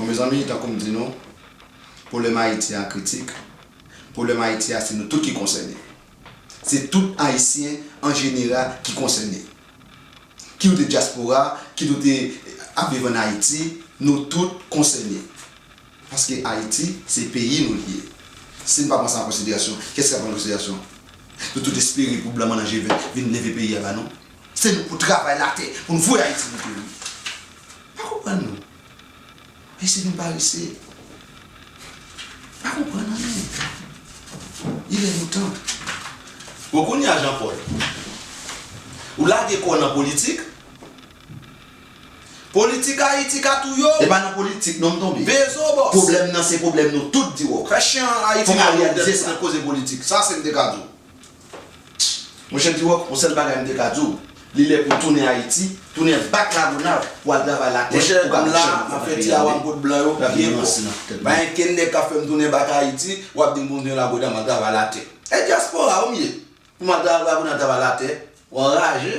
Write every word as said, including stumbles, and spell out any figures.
Bon, mezanmi, tankou m di nou, pwoblèm Ayiti a kritik. Pwoblèm Ayiti a, se nou tout ki konsène. Se tout Ayisyen an jeneral ki konsène. Kit ou te dyaspora, kit ou te ap viv ann Ayiti, nou tout konsène. Paske Ayiti, se peyi nou li ye. Si n pa pran sa an konsiderasyon, kiyès k ap pran konsiderasyon? Nou tout espere pou blan manje vèt vin leve peyi a ba nou. Se nou pou travay latè, pou n voye Ayiti moute wi. Pa konprann nou. Ayisyen vin parese. Pa konprann anyen. Il est nou tan. Bon, kounye a, Jean Paul, ou lage kò w nan politik. Politik Ayiti ka touye w. E pa nan politik non m tonbe. Bezo, bòs. Pwoblèm nan se pwoblèm nou tout, Diwòk. Fè chen an Ayiti. Fò n reyalize sa. Koze politik. Sa se m te ka di w. Monchè Diwòk, yon sèl bagay m te ka di w, li lè pou w tounen Ayiti, tounen bak Lagonav, pou w al travay latè, pou w ka fè ti awa m pot blan yo, pye kou. Pa gen kenn nèg k ap fè m tounen bak Ayiti, w ap di m pou m tounen Lagonav, m al travay latè. E dyaspora w m ye. Pou m al travay Lagonav, travay latè. Ou anraje.